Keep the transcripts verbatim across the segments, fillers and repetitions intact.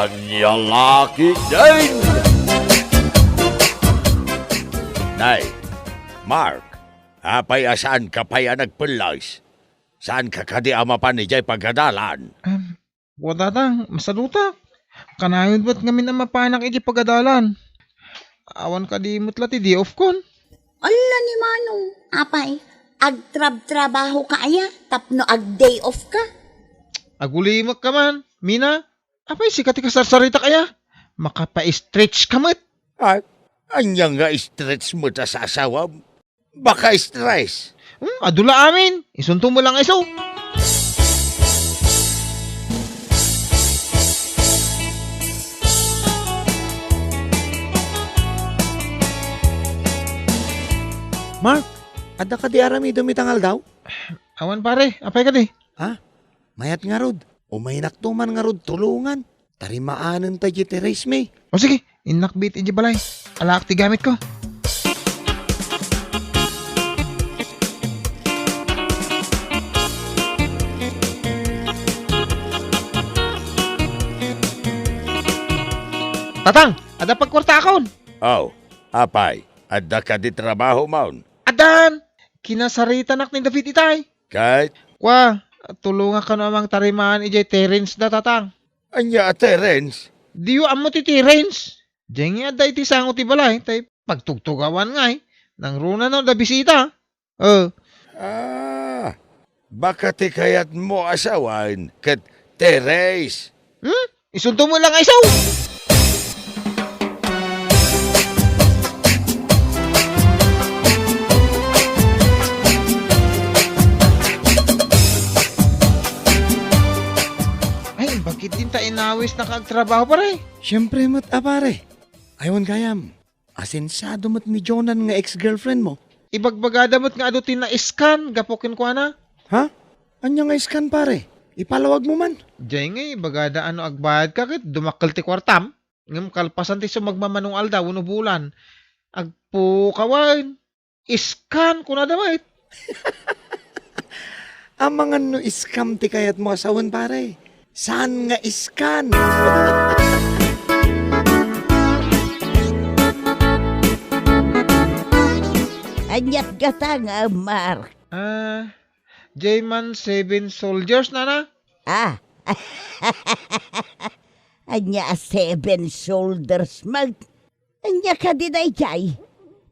Ania la ketdin? Nay, Mark, apay a saanka pay a nagpellas? Saanka kadi a mapan idiay pagadalan? Em, Wa, Tatang, masadutak. Kanayon met ngamin a mapanak iti pagadalan. Awan kadi met la ti day off kon. Alla ni Manong, apay, agtrabtrabahoka aya tapno ag-day off ka? Agulimekka man, Mina. Apay, sika ti kasarsaritak aya? Makapa-stretch ka met. Ay, ania nga stretch met a sasawam? Baka stress. Hmm, adu la amin. Isunto mo lang iso. Mark, adda kadi aramidem ita nga aldaw? Awan, pare. Apay kadi? Ha? Mayat ngarud. Umaynakto man ngarud tulongan. Tarimaanenta iti terrace mi. O sige, innak met iti balay. Alaak ti gamitko. Tatang, adda pagkuartaakon. Aw, apay, adda kadi trabahom? Addan, kinasaritanak ni David itay. Ket? Kua, tulongak kano a mangtarimaan idiay terrace da, Tatang. Ania a terrace? Diyo ammo ti terrace? Diay ngay adda iti sango ti balay, tay pagtugtugawan ngay. Nangruna no adda bisita. Eh. Ah, baka ti kayatmo a sawen ket terrace. Hmm? Isunto mo lang iso. Ay, bakit din ta inawis nakagtrabaho, pare? Siyempre met a, pare. Aywan gayam. Asensado met ni Jonan nga ex-girlfriend mo. Ibagbagada met nga adu ti na-scan gapu kenkuana. Ha? Ania nga scan, pare? Ipalawag mo man. Diay ngay, ibagada a no agbayad ka ket dumakkel ti kuartam. Ngem kalpasan ti sumagmamano nga aldaw wenno bulan, agpukawen. Scan, kunada met. Amangan no scam ti kayatmo a sawen, pare. Saan nga scan? Aniat gata nga, Mark? Ah, diay man seven soldiers, nana? Ah. Ania a seven shoulders, Mark? Ania kadi daydiay?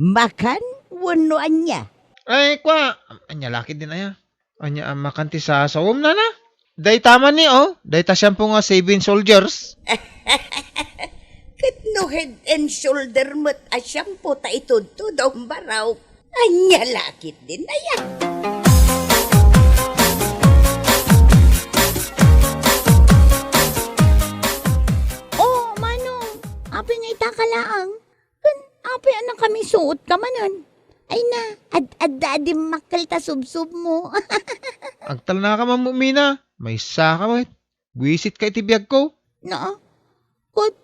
Makan wenno ania? Ay, kua, ania la ketdin aya? Ania a makan ti sasawem, nana? Dayta man ni, o, dayta shampoo nga seven soldiers. Ket no Head and Shoulder met a shampoo ta itudtudom, barok. Ania la ketdin aya? O, Manong, apay nga ita ka laeng? Ken apay a nakamisuotka manen? Ay na, ad-adda a dimmakkel ta subsubmo. Agtalnaka man, Mina. Maysa ka met. Buisitka iti biagko. No? Ket,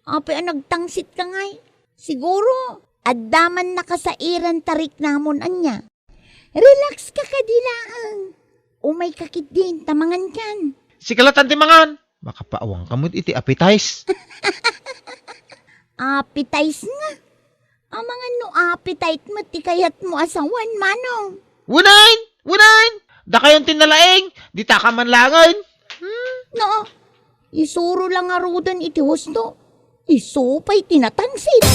apay a nagtangsit ka ngay? Siguro, adda man nakasairan tariknamon ania. Relax ka kadi laeng. Umay ka ketdin ta mangankan. Sika latan ti mangan. Makapaawang ka met iti appetize. Appetize nga? Amangan no appetite met ti kayatmo a sawen, Manong. Unayen! Unayen! Dakayon ti nalaing, dita ka man laengen. Hmm? No, isuro la ngaruden iti husto. Isu pay ti natangsit.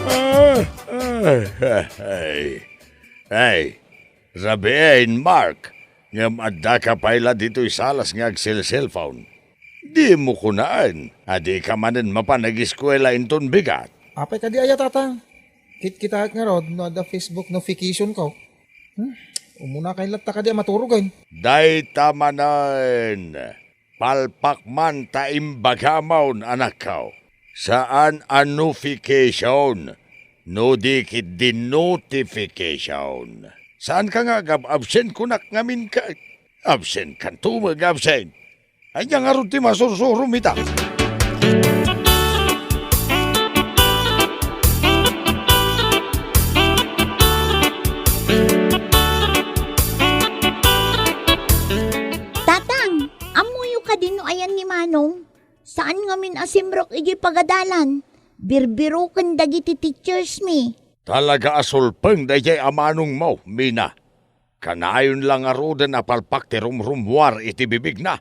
Ah, ah, ah, ay. Ay, rabiin, Mark, ngem addaka pay la ditoy salas nga agselselpon. Dimo kunaen a dika manen mapan ageskuela inton bigat. Apay kadi aya, Tatang? Kitkitaek ngarud no adda Facebook notification ko. Hmm? Umuna kay latta kadi a maturogen. Dayta manen. Palpak man ta imbagamon, anakko. Saan a notification, no di ketdi notification. Saanka nga agab-absent kunak ngamin ka? Absent kanto met nga absent. Ania ngarud ti masursurom ita? a simrek idiay pagadalan. Birbiroken dagiti teachers mi. Talaga a sulpeng daydiay a manongmo, Mina. Kanayon la ngaruden a palpak ti rumrummuar iti bibigna.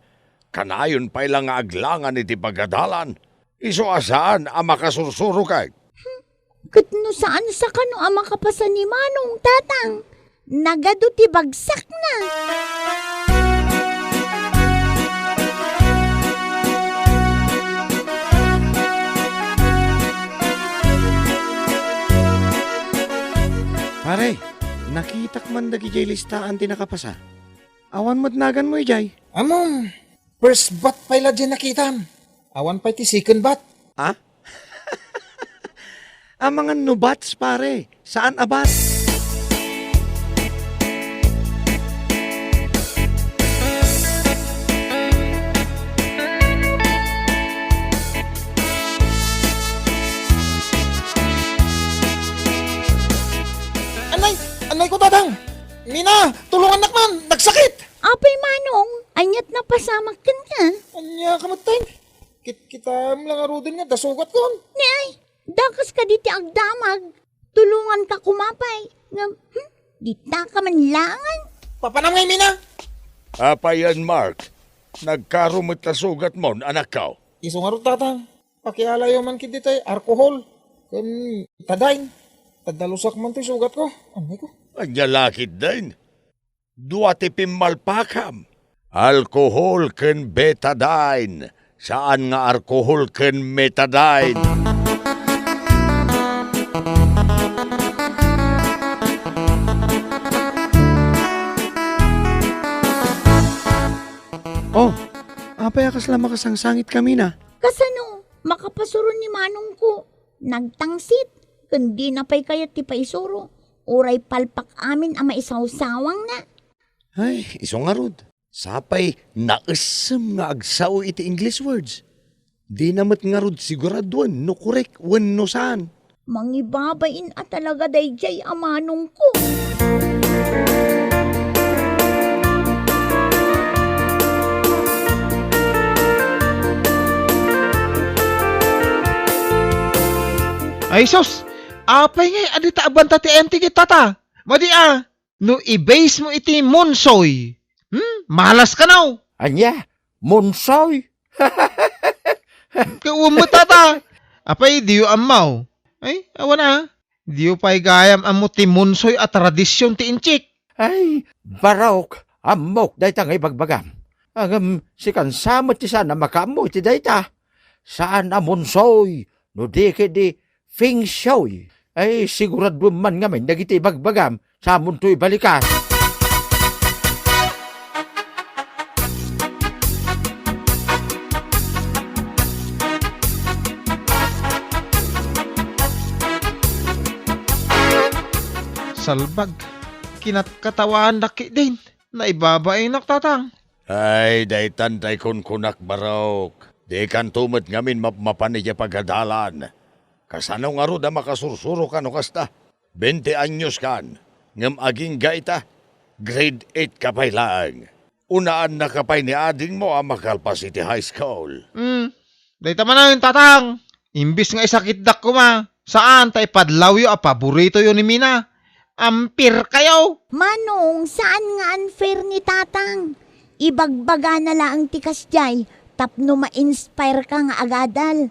Kanayon pay la nga aglangan iti pagadalan. Isu a saan a makasursuroken. Ket no saan sa kano a makapasa ni Manong, Tatang, nagadu ti bagsakna. Pare, nakitak man dagidiay listaan ti nakapasa. Awan met naganmo idiay. Ammom, first bat pay la diay nakitam. Awan pay ti second bat. Ah? Amangan no bats, pare. Saan a bats? Anay, anay ko, Tatang! Mina, tulungannak man! Nagsakit! Apay, Manong, ania't napasamak kenka? Ania ka met, Teng? Kit-, kitam la ngaruden nga adda sugatkon. Ni ay, dakas kadi ti agdamag. Tulonganka koma pay. Ngem, hmm, dita ka man langan. Papanam ngay, Mina? Apayen, Mark. Nagkaro met ta sugatmon, anakko. Isu ngarud, Tatang. Pakialayo man ket ditay alcohol ken betadine. Taddalusak man toy sugatko. Amay ko. Ania la ketdin? Dua ti pimmalpakam. Alcohol ken betadine. Saan nga alcohol ken metadine. Oh, apay a kasla makasangsangitka, Mina? Kasano? Makapasuro ni manongko. Nagtangsit, ken dina pay kayat ti paisuro. Uray palpak amin a maisawsawangna. Ay, isu ngarud. Sapay naessem nga agsao iti English words. Dina met ngarud siguraduen no korek wenno saan. Mangibabain a talaga daydiay a manongko. Ay sus! Apay ngay a dita a banta ti enteng ita ta? Madi a, no i-base mo iti monsoy, hmm? Malas kano? Ania? Monsoy? Kawan met ita ta. Apay, diyo ammo? Ay, awan a. Diyo pay gayam ammo ti monsoy a tradision ti Intsik. Ay, Barok, ammok dayta nga ibagbagam. Ngem sikan sa met ti saan a makaammo iti dayta. Saan a monsoy, no di ket di feng shui. Ay, siguraduen man ngamin dagiti ibagbagam, samonto ibalikas. Salbag, kinatkatawaannak ketdin. Naibabainak, Tatang. Ay, daytan tay kunkunak, Barok. Dikanto met ngamin mapmapan idiay pagadalan. Kasano ngarud a makasursuroka no kasta? Bente anyos kan, ngem agingga ita, grade eight ka pay laeng. Unaannaka pay ni adingmo a makalpas iti high school. Hmm, dayta manen, Tatang. Imbes nga isakitdak koma, saan ta ipadlawyo a paboritoyo ni Mina. Unfair kayo! Manong, saan nga unfair ni Tatang? Ibagbagana laeng ti kasdiay tapno ma-inspire ka nga agadal.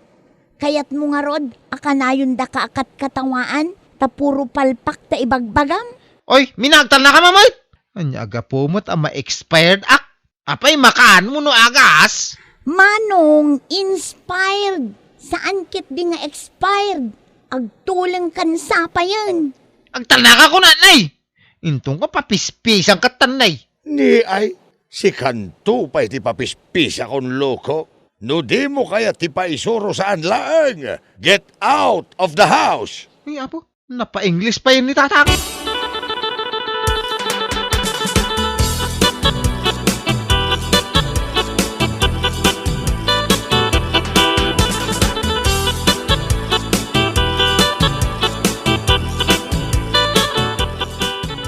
Kayatmo ngarud a kanayon daka a katkatawaan ta puro palpak ta ibagbagam? Oy, Mina, agtalnaka met! Ania a gapu met a ma-expired ak? Apay, makaanmo no agas? Manong, inspired. Saan ketdi nga expired. Agtuleng kan sapayen. Agtalnaka koma, nay! Inton ka papispisan ket tan, nay. Ni ay, sikanto pay ti papispisa kon loko. No dimo kayat ti paisuro saan laeng, get out of the house! Ay, apo. Napa-English pay ni Tatang.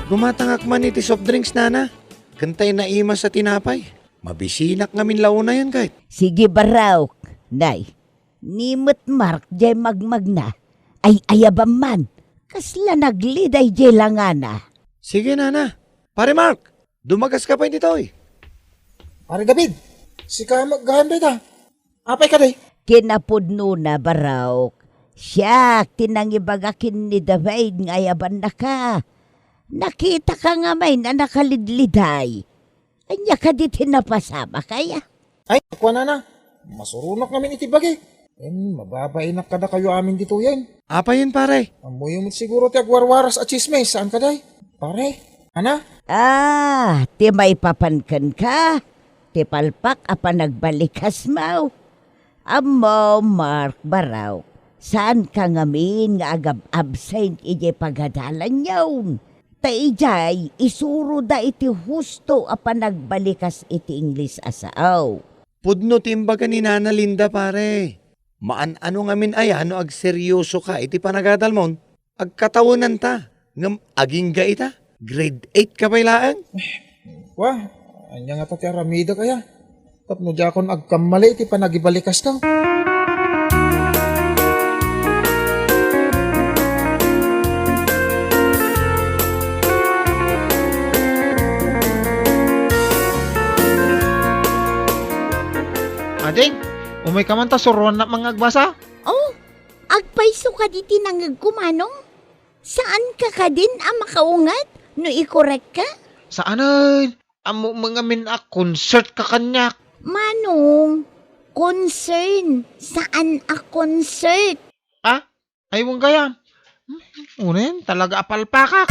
Gumatangak man iti soft drinks, nana. Ken tay naimas a tinapay. Mabisinak ngamin la unayen, ket. Sige, Barok. Nay, Ni met Mark jay magmagna. Ay-ayaban man. Kasla nagliday jay langana. Sige, nana. Pare Mark, dumagaska pay ditoy. Pare David, sika met gayam dayta. Apay kadi? Kinapudnona, Barok. Siak ti nangibaga ken ni David nga ayabannaka. Nakitaka ngamin a nakalidliday. Ania kadi ti napasamak aya? Ay, kuanana, masuronak ngamin iti bagik. Ken mababainak kadakayo amin ditoyen. Apayen, pare? Ammoyo met siguro ti agwarwaras a tsismis, saan kadi? Pare, ana? Ah, ti maipapan kenka, ti palpak a panagbalikasmo. Ammo, Mark, Barok, saanka ngamin nga agab-absent idiay pagadalanyon. Ta idiay, isuroda iti husto a panagbalikas iti Ingles a sao. Pudno ti imbaga ni Nana Linda, pare. Maan-ano ngamin aya no agseryosoka iti panagadalmon? Agkatawenanta, ngem agingga ita, grade eight ka pay laeng. Wa, ania ngata ti aramidek aya? Tapno diakon agkammali iti panagibalikasko. Ading, umay ka man ta suroannak nga agbasa? Oh, agpayso kadi ti nangegko, Manong? Saanka kadin a makaunget no ikorekka? Saanen, ammo met ngamin a concert ka kaniak. Manong, concern, saan a concert. Ah? Ay, wen gayam. Hmm, unen, talaga a palpakak.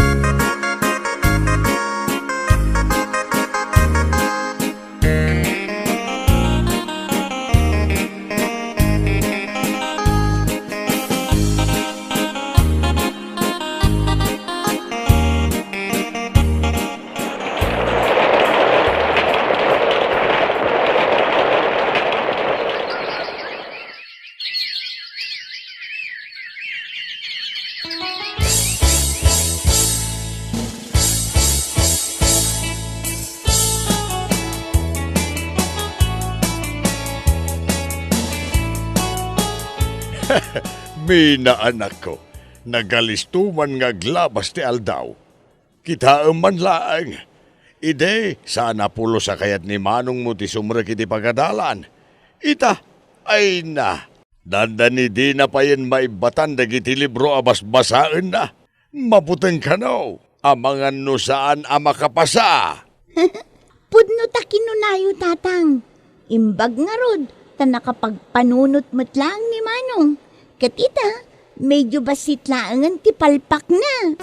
Mina, anakko, nagalisto man nga aglabas ti aldaw. Kitaem man laeng. Idi, saan a pulos a kayat ni manongmo ti sumrek iti pagadalan. Ita, ay na, dandani dina payen maibbatan dagiti libro a basbasaenna. Mabuteng kano, amangan no saan a makapasa. Pudno ta kinunayo, Tatang. Imbag ngarud, ta nakapagpanunot met laeng ni Manong. Ket ita, medyo bassit laengen ti palpakna.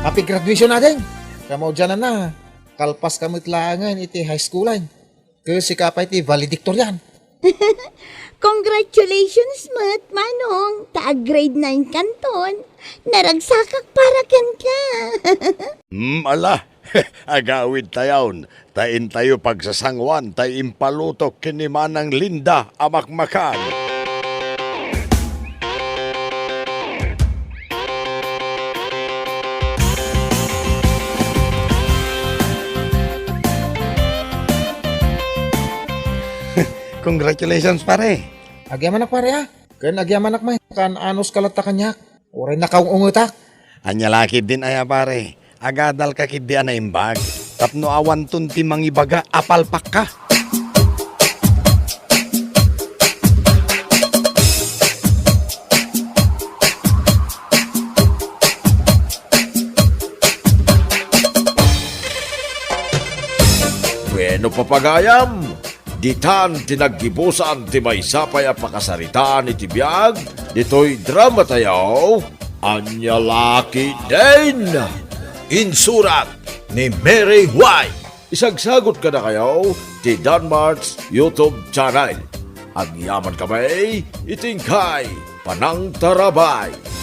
Happy graduation, ading! Kamaudiananna, kalpaska met laengen iti high schoolen. Ket sika pay ti valedictorian. Congratulations met, Manong, ta ag-grade nine kanton. Naragsakak para kenka. Hmm, ala, agawidtayon, ta intayo pagsasanguan tay impalutok ken ni Manang Linda a makmakan. Congratulations, pare. Agyamanak, pare, a. Ken agyamanak met, kaan-anos ka latta kaniak. Uray nakaung-ungetak. Ania la ketdin aya, pare? Agadalka ketdi a naimbag. Tapno awanton ti mangibaga a palpakka. Bueno, papagayam, ditan ti naggibusan ti maysa pay a pakasaritaan iti biag ditoy dramatayo, Ania la ketdin? Insurat ni Mary White. Isagsagut kadakayo ti Danmart's YouTube channel. Agyaman kami iti inkay panangtarabay.